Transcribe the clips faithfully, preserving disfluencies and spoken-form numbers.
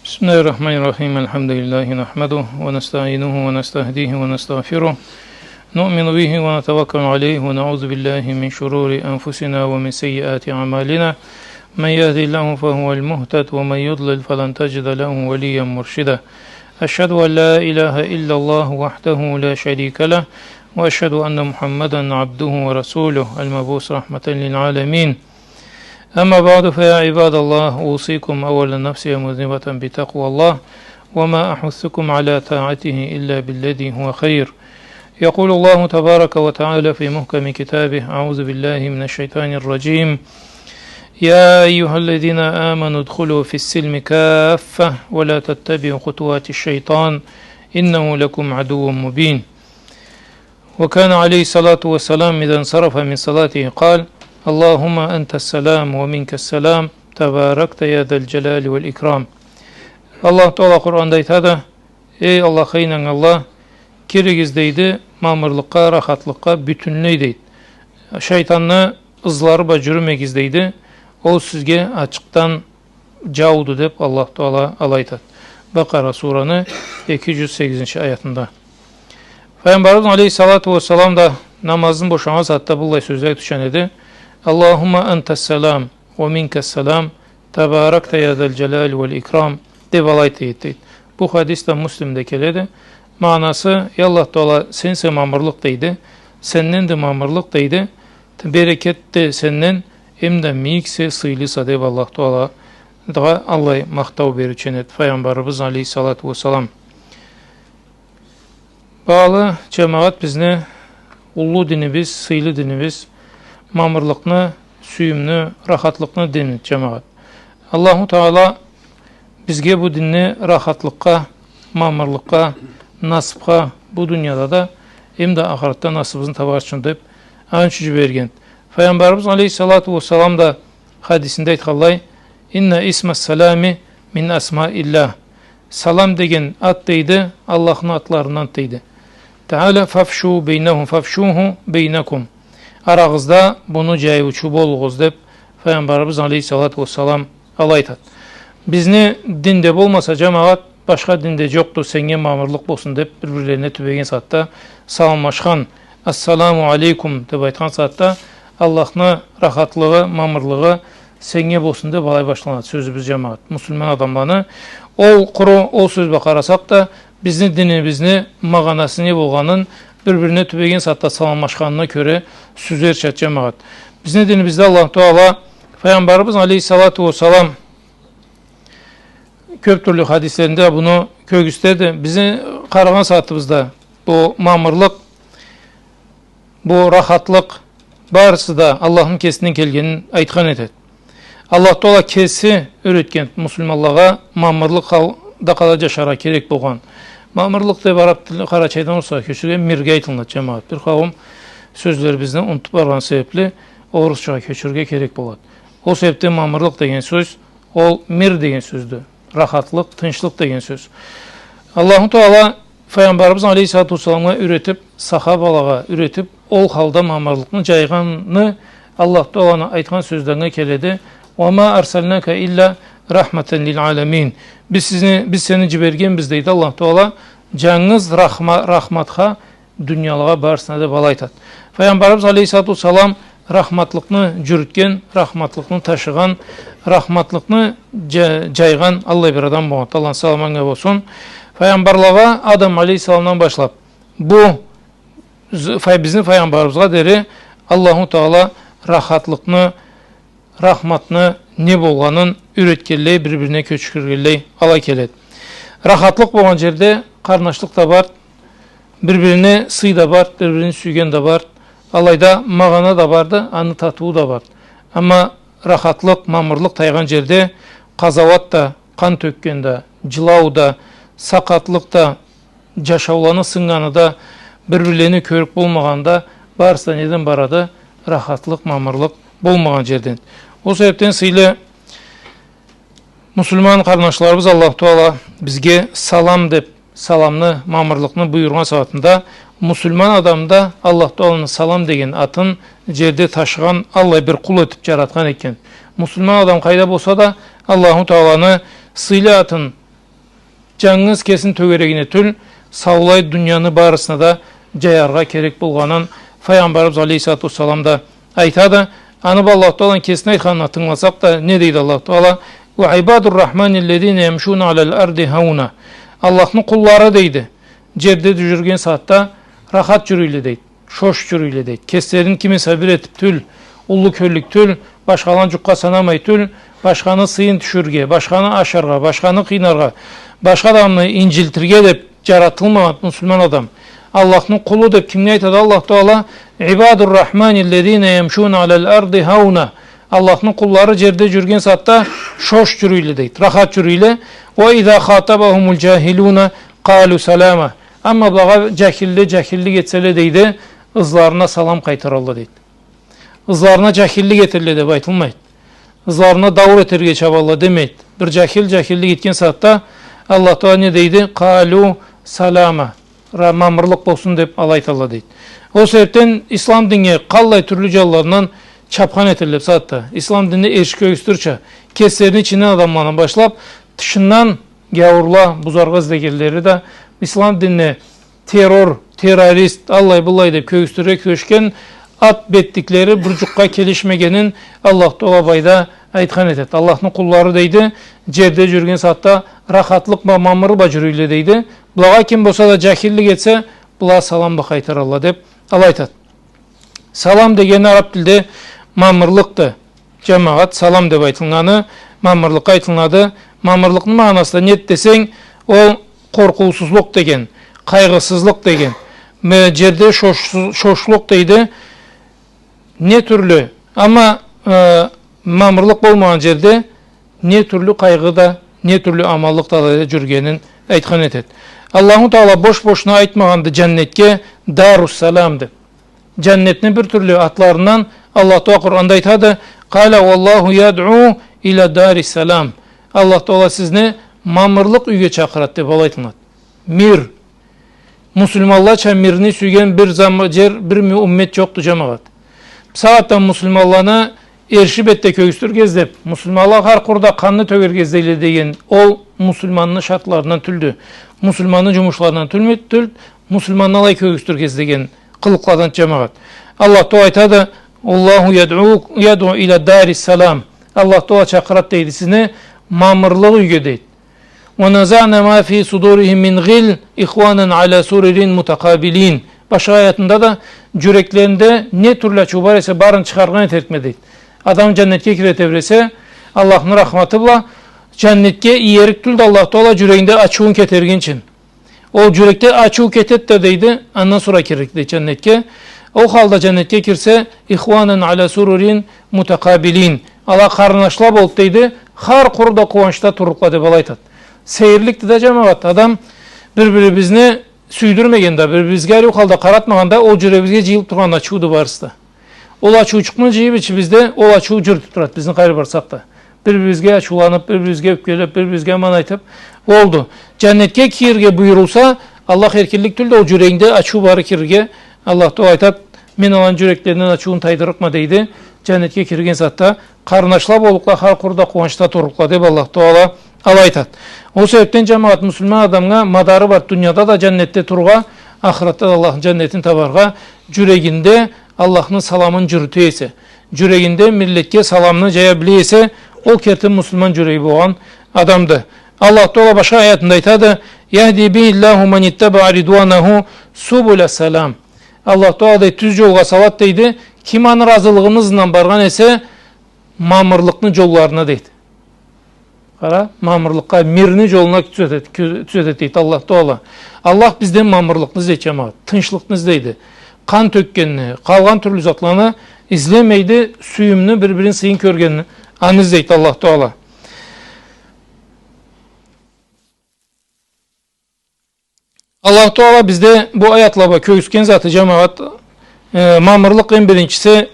بسم الله الرحمن الرحيم. الحمد لله نحمده ونستعينه ونستهديه ونستغفره. نؤمن به ونتوكل عليه ونعوذ بالله من شرور أنفسنا ومن سيئات أعمالنا. من يهد الله فهو المهتد ومن يضلل فلن تجد له وليا مرشدا. أشهد أن لا إله إلا الله وحده لا شريك له، وأشهد أن محمدا عبده ورسوله المبعوث رحمة للعالمين. أما بعد، فيا عباد الله، أوصيكم أولا نفسي مذنبة بتقوى الله، وما أحثكم على طاعته إلا بالذي هو خير. يقول الله تبارك وتعالى في محكم كتابه: أعوذ بالله من الشيطان الرجيم. يا أيها الذين آمنوا ادخلوا في السلم كافة ولا تتبعوا خطوات الشيطان إنه لكم عدو مبين. وكان عليه الصلاة والسلام إذا انصرف من صلاته قال: اللهم أنت السلام ومنك السلام تباركت يا ذا الجلال والإكرام. Аллаху Тагъала Къуранда айтады: «Эй Аллахха ийнаннганла, киригиз, — дейди, — мамырлыкъгъа, рахатлыкъгъа бютюнлей», — дейди. «Шайтанны ызлары бла джюрюмегиз», — дейди. «Ол сизге ачыкъдан джауду», — деп Аллаху Тагъала алай айтады. Бакъара сураны эки джюз сегизинчи аятында. Файгъамбарыбыз алейхиссалату уассалам да намазын бошагъан сагъатда быллай сёзле айтыучан эди: «اللهم أنت السلام ومنك السلام تباركت يا ذا الجلال والإكرام», — деп алай айтады, дейди. Бу хадис да Муслимде келеди. Магъанасы: «Эй Аллах Тагъала, сенсе мамырлыкъ», — дейди. «Сенденди мамырлыкъ», — дейди. «Берекет да сенден, эмда мийиксе, сыйлыса», — деп Аллах Тагъалагъа аллай махтау бериучен эди Файгъамбарыбыз алейхиссалату уассалам. Багъалы джамагъат, бизни уллу динибиз, сыйлы динибиз мамырлыкъны, сюйюмню, рахатлыкъны дини, джамагъат. Аллаху Тагъала бизге бу динни рахатлыкъгъа, мамырлыкъгъа, насыбха, бу дунияда да, эмда ахыратда насыбыбызны табар ючюн деп, аны ючюн джиберген. Файгъамбарыбыз алейхиссалату уассалам да хадисинде айтханлай: «إن اسم السلام من أسماء الله». Салам деген ат, дейди, Аллахны атларындан, дейди. «تعالوا فافشوا بينهم، فافشوه بينكم». Арагъызда буну джайыучу болугъуз, деп Файгъамбарыбыз алейхиссалату уассалам алай айтады. Бизни динде болмаса, джамагъат, башха динде джокъду, сеннге мамырлыкъ болсун деп, бир-бирлерине тюбеген сагъатда саламлашхан, «Ассаламу алейкум» деп айтхан сагъатда, Аллахны рахатлыгъы, мамырлыгъы сеннге болсун деп алай башланады сёзюбюз, джамагъат. Муслиман адамланы ол къуру, ол сёз бла къарасакъ да, бизни динибизни магъанасы не болгъанын, бир-бирине тюбеген сагъатда саламлашханына кёре сюзерча, джамагъат. Бизни динибизде Аллаху Тагъала Файгъамбарыбыз алейхиссалату уассалам кёп тюрлю хадислеринде буну кёргюзтеди. Бизни къарагъан сагъатыбызда бу мамырлыкъ, бу рахатлыкъ барысы да Аллахны кесинден келгенин айтхан этеди. Аллах Тагъала кеси юретген муслиманлагъа мамырлыкъ халда къалай джашаргъа керек болгъан. Мамырлыкъ деп араб тилни къарачайдан орусчагъа кёчюрген мирге айтылынады, джамагъат. Бир къауум сёзлерибизни унутуб баргъан себебли орусчагъа кёчюрюрге керек болады. Ол себебден мамырлыкъ деген сёз, ол мир деген сёздю. Рахатлыкъ, тынчлыкъ деген сёз. Аллаху Тагъала Файгъамбарыбыз алейхиссалату уассаламгъа юретиб, сахабалагъа юретиб, ол халда мамырлыкъны джайгъаны Аллаху Тагъаланы айтхан сёзлерине келеди: «وما أرسلناك إلا رحمة للعالمين». Биз сизни, биз сени джибергенбиз, дейди Аллаху Тагъала, джангыз рахма-, рахматха дуниялагъа барысына деб алай айтад. Файгъамбарыбыз алейхиссалату уассалам рахматлыкъны джюрютген, рахматлыкъны ташыгъан, рахматлыкъны джа-, джайгъан аллай бир адам болгъан. Аллахны саламы анга болсун. Файгъамбарлагъа, Адам алейхиссаламдан башлаб, бу з-, фай-, бизни файгъамбарыбызгъа дери Аллаху Тагъала рахатлыкъны, рахматны не болгъанын юретгенлей, бир-бирине кёчюргенлей алай келед. Рахатлыкъ болгъан джерде къарнашлыкъ да бар, бир-бирине сый да бар, бир-бирин сюйген да бар. Алайда магъана да барды, аны татыуу да бар. Амма рахатлыкъ, мамырлыкъ тайгъан джерде къазауат да, къан тёкген да, джылау да, сакъатлыкъ да, джашауланы сыннганы да, бир-бирлени кёрюб болмагъаны да, барысы да неден барады? Рахатлыкъ, мамырлыкъ болмагъан джерден. Ол себебден, сыйлы муслиман къарнашларыбыз, Аллаху Тагъала бизге салам деб, саламны, мамырлыкъны буюргъан сагъатында, муслиман адамны да Аллаху Тагъаланы салам деген атын джерде ташыгъан, аллай бир къул этиб джаратхан экен. Муслиман адам къайда болса да, Аллаху Тагъаланы сыйлы атын джангыз кесини тёгерегине тюл, саулай дунияны барысына да джаяргъа керек болгъанын Файгъамбарыбыз алейхиссалату уассалам да айтады. Аны бла Аллаху Тааланы кесини айтханына тынгыласакъ да, не дейди Аллаху Таала? «وعباد الرحمن الذين يمشون على الأرض هونا». Аллахны къуллары, дейди, джерде джюрюген сагъатда рахат джюрюйле, дейди. Шош джюрюйле, дейди. Кеслерин кимисе бир этиб тюл, уллу кёллюк тюл, башхаланы джукъгъа санамай тюл, башханы сыйын тюшюрюрге, башханы ашырыргъа, башханы къыйнаргъа, башха адамны инджилтирге деб джаратылмагъан муслиман адам. Аллахны къулу деб кимге айтады Аллаху Таала? «عباد الرحمن الذين يمشون على الأرض هونا». Аллахны къуллары джерде джюрюген сагъатда шош джюрюйле, дейди, рахат джюрюйле. «وإذا خاطبهم الجاهلون قالوا سلاما». Амма былагъа джахилле джахиллик этселе, дейди, ызларына салам къайтаралла, дейди. Ызларына джахиллик этелле деб айтылмайды. Ызларына дауур этерге чабалла демейди. Бир джахил джахиллик этген сагъатда Аллаху Таала не дейди? «قالوا سلاما». Ра-, мамырлыкъ болсун деб алай айталла, дейди. Ол себебден ислам динге къаллай тюрлю джанларындан чабхан этелле бусагъатда. Ислам динде эрши кёргюзтюрча, кеслерини ичинден адамлардан башлаб, тышындан гяуурла бузаргъа излегенлери да ислам динине террор, террорист, аллай-быллай деб кёргюзтюрге кюрешген, ат бетликлери бир джукъгъа келишмегенин Аллаху Таала былайда айтхан этеди. Аллахны къуллары, дейди, джерде джюрюген сагъатда рахатлыкъ бла, мамыр бла джюрюйле, дейди. Былагъа ким болса да джахиллик этсе, была салам бла къайтаралла деб алай айтады. Салам дегени араб тилде мамырлыкъды. Джамагъат, салам деб айтылгъаны мамырлыкъгъа айтылады. Мамырлыкъны магъанасы да неди десенг, ол къоркъуусузлукъ деген, къайгъысызлыкъ деген, ме-, джерде шош-, шошлукъ дейди. Не тюрлю, амма, э, мамырлыкъ болмагъан джерде не тюрлю къайгъы да, не тюрлю аманлыкъ да, да джюрюгенин айтхан этеди. Аллаху Таала бош-бошуна айтмагъанды джаннетге Дарус-Салам деб. Джаннетни бир тюрлю атларындан Аллаху Таала Къуранда айтады: «قال والله يدعو إلى دار السلام». Аллаху Таала сизни мамырлыкъ юйге чакъырады деб алай айтылады. Мир. Муслиманлача мирни сюйген бир зам-, джер, бир му-, уммет джокъду, джамагъат. Бусагъатда муслиманланы эрши бетде кёргюзтюрге излеб, муслиманла хар къуруда къанны тёгерге излейле деген, ол муслиманны шартларындан тюлдю. Муслиманны джумушларындан тюлмю-, тюл, муслиманны алай кёргюзтюрге излеген къылыкъладан, джамагъат. Аллаху Таала айтады: «والله يدعو، يدعو إلى دار السلام». Аллаху Таала чакъырады, дейди, сизни мамырлыкъ юйге, дейди. «ونزعنا ما في صدورهم من غل إخوانا على سرر متقابلين». Башха аятында да: «Джюреклеринде не тюрлю ачыу бар эсе, барын чыгъаргъан этерикме», дейди. Адам джаннетге кире тебресе, Аллахны рахматы бла, джаннетге иерик тюлдю Аллаху Таала джюрегинде ачыуун кетерген ючюн. Ол джюрекде ачыу кетеди да, дейди, андан сора кирликди джаннетге. Ол халда джаннетге кирсе, «إخوانا على سرر متقابلين». Ала къарнашла болуб, дейди, хар къуруда къууанчда турлукъла деб алай айтады. Сейирликди да, джамагъат, адам бир-бирибизни сюйдюрмегенде, бир-бирибизге ариу халда къаратмагъанда, ол джюрегибизге джыйылыб тургъан ачыуду барысы да. Ол ачыучукъну джыйыб ичибизде, ол ачыу джюрютюб турады бизни къайры барсакъ да. Бир-бирибизге ачыуланыб, бир-бирибизге ёпкелеб, бир-бирибизге аман айтыб, олду. Джаннетге кирирге буюрулса, Аллах эркинлик тюлдю ол джюрегинде ачыу бары кирирге. Аллах Таала айтады: «Мен аланы джюреклеринден ачыуун тайдырлыкъма», дейди. Джаннетге кирген сагъатда къарнашла боллукъла, хар къуруда къууанчда турлукъла деб Аллах Таала алай айтады. Ол себебден, джамагъат, муслиман адамгъа мадары бар дунияда да джаннетде турургъа, ахыратда да Аллахны джаннетин табаргъа, джюрегинде Аллахны саламын джюрюте эсе, джюрегинде миллетге саламны джая биле эсе, ол керти муслиман джюреги болгъан адамды. Аллах Таала башха аятында айтады: «يهدي به الله من اتبع رضوانه سبل السلام». Аллах Таала, дейди, тюз джолгъа салады, дейди, ким аны разылыгъыны ызындан баргъан эсе, мамырлыкъны джолларына, дейди. Къара, мамырлыкъгъа, мирни джолуна тюзетеди, кю-, тюзетеди, дейди Аллах Таала. Аллах бизден мамырлыкъны излейди, джамагъат, тынчлыкъны излейди. Къан тёкгенни, къалгъан тюрлю затланы излемейди, сюйюмню, бир-бирини сыйын кёргенни, аны излейди Аллах Таала. Аллаху Таала бизде бу аятла бла кёргюзтген заты, джамагъат, э, мамырлыкъ, эм биринчиси,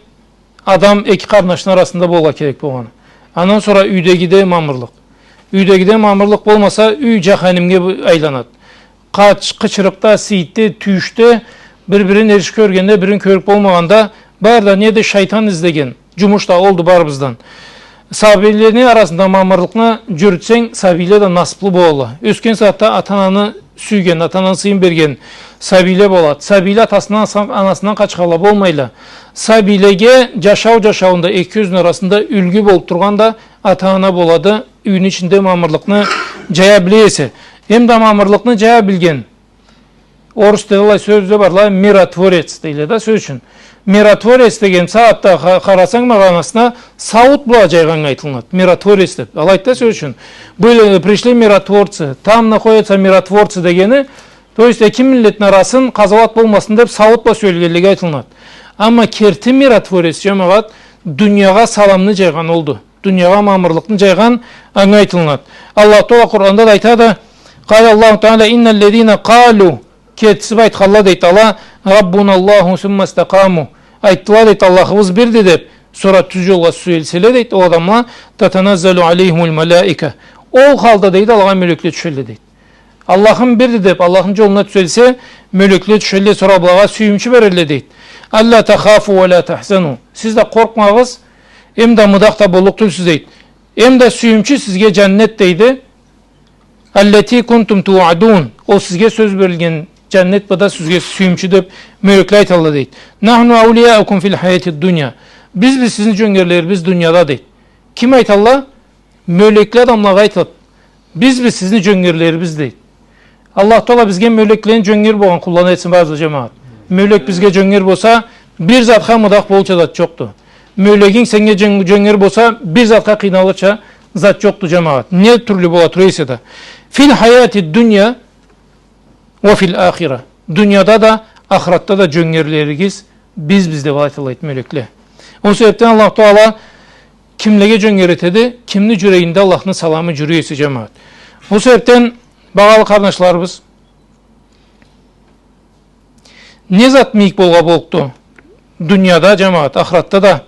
адам эки къарнашны арасында болургъа керек болгъаны. Андан сора юйдегиде мамырлыкъ. Юйдегиде мамырлыкъ болмаса, юй джаханимге бу-, айланады. Къач, къычырыкъда, сийитде, тюйюшде, бир-бирин эрши кёргенде, бирин кёрюб болмагъанда, бары да неди, шайтан излеген джумуш да олду барыбыздан. Сабийлени арасында мамырлыкъны джюрютсенг, сабийле да насыплы болалла. Ёсген сагъатда ата-ананы сюйген, ата-ананы сыйын берген сабийле болады. Сабийле атасындан, анасындан къачханла болмайла. Сабийлеге джашау джашауунда эки кёзню арасында юлгю болуб тургъан да ата-ана болады. Юйню ичинде мамырлыкъны джая биле эсе. Эм да мамырлыкъны джая билген. Орус тилде аллай сёз да барла, миротворец дейле да, сёз ючюн. Миротворец деген сагъатда ха-, къарасанг магъанасына, сауут бла джайгъаннга айтылынады. Миротворец деб. Алайды да, сёз ючюн. Были, пришли миротворцы, там находятся миротворцы дегени, то есть эки миллетни арасын къазауат болмасын деб, сауут бла сёлешгенлеге айтылынады. Амма керти миротворец, джамагъат, дуниягъа саламны джайгъан олду. Дуниягъа мамырлыкъны джайгъан анга айтылынады. Аллаху Тагъала Къуранда да айтады, قال الله تعالى: إن الذين قالوا, кертиси бла айтханла, дейди Аллах, ربنا الله ثم استقاموا, айтдыла, дейди, Аллахыбыз бирди деб, сора тюз джолгъа сюелселе, дейди, ол адамла, تتنزل عليهم الملائكة. Ол халда, дейди, алагъа мёлекле тюшелле, дейди. Аллахым бирди деб, Аллахны джолуна тюзелсе, мёлекле тюшелле, сора былагъа сюйюмчю берелле, дейди. ألا تخافوا ولا تحزنوا. Сиз да къоркъмагъыз, эм да мыдах да боллукъ тюлсюз, дейди. Эм да сюйюмчю сизге джаннет, дейди. التي كنتم توعدون. Ол сизге сёз берилген джаннет бла да сизге сюйюмчю деб мёлекле айталла, дейди. نحن أولياؤكم في الحياة الدنيا. Биз, биз сизни джёнгерлерибиз дунияда, дейди. Ким айталла? Мёлекле адамлагъа айтылады. Биз, биз сизни джёнгерлерибиз, дейди. Аллаху Тагъала бизге мёлеклени джёнгер болгъан къулланы этсин барыбызны да, джамагъат. Мёлек бизге джёнгер болса, бир затха мыдах болурча зат джокъду. Мёлегинг сеннге джён-, джёнгер болса, бир затха къыйналырча зат джокъду, джамагъат. Не тюрлю бола тура эсе да. في الحياة الدنيا وفي الآخرة. Дунияда да, ахыратда да джёнгерлеригиз биз, биз деб айталла, дейди, мёлекле. Ол себебден Аллаху Тагъала кимлеге джёнгер этеди? Кимни джюрегинде Аллахны саламы джюрюй эсе, джамагъат. Ол себебден, багъалы къарнашларыбыз, не зат мийик болургъа боллукъду дунияда, джамагъат, ахыратда да?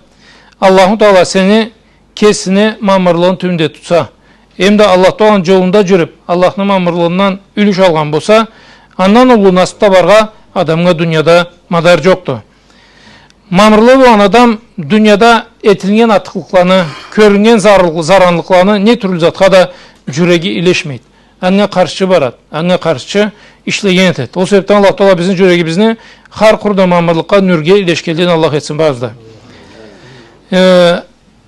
Аллаху Тагъала сени кесини мамырлыгъыны тюбюнде тутса, эм да Аллаху Тагъаланы джолунда джюрюб, Аллахны мамырлыгъындан юлюш алгъан болса, андан уллу насыб табаргъа адамгъа дунияда мадар джокъду. Мамырлы болгъан адам дунияда этилген артыкълыкъланы, кёрюннген зар-, заранлыкъланы, не тюрлю затха да джюреги илешмейди. Анга къаршчы барады, анга къаршчы ишлеген этеди. Ол себебден Аллаху Тагъала бизни джюрегибизни хар къуру да мамырлыкъгъа, нюрге илешгенледен Аллах этсин барыбызны да. Э,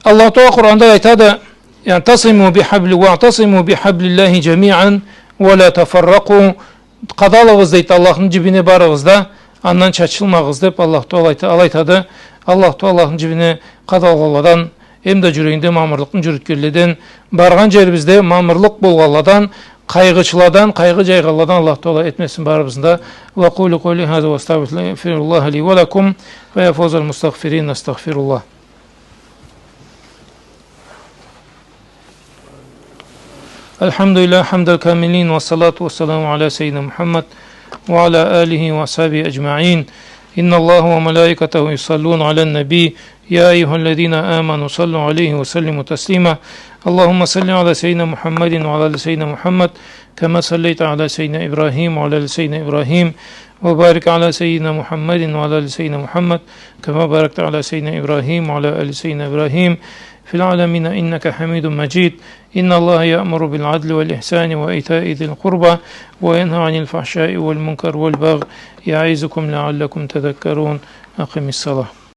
Аллаху Тагъала Къуранда айтады, يعني: اعتصموا بحبل، واعتصموا بحبل الله جميعا ولا تفرقوا. Къадалыгъыз, дейди, Аллахны джибине барыгъыз да, андан чачылмагъыз, деб Аллаху Тагъала айта-, алай айтады. Аллаху Тагъала Аллахны джибине къадалгъанладан, эм да джюрегинде мамырлыкъны джюрютгенледен, баргъан джерибизде мамырлыкъ болгъанладан, къайгъычыладан, къайгъы джайгъанладан Аллаху Тагъала этмесин барыбызны да. وأقول قولي هذا وأستغفر الله لي ولكم، فيا فوز المستغفرين، أستغفر الله. الحمد لله حمد الكاملين، والصلاة والسلام على سيدنا محمد وعلى آله وأصحابه أجمعين. إن الله وملائكته يصلون على النبي، يا أيها الذين آمنوا صلوا عليه وسلموا تسليما. اللهم صل على سيدنا محمد وعلى آل سيدنا محمد، كما صليت على سيدنا إبراهيم وعلى آل سيدنا إبراهيم، وبارك على سيدنا محمد وعلى آل سيدنا محمد، كما باركت على سيدنا إبراهيم وعلى آل سيدنا إبراهيم في العالمين إنك حميد مجيد. إن الله يأمر بالعدل والإحسان وإيتاء ذي القربى وينهى عن الفحشاء والمنكر والبغي يعظكم لعلكم تذكرون. أقم الصلاة.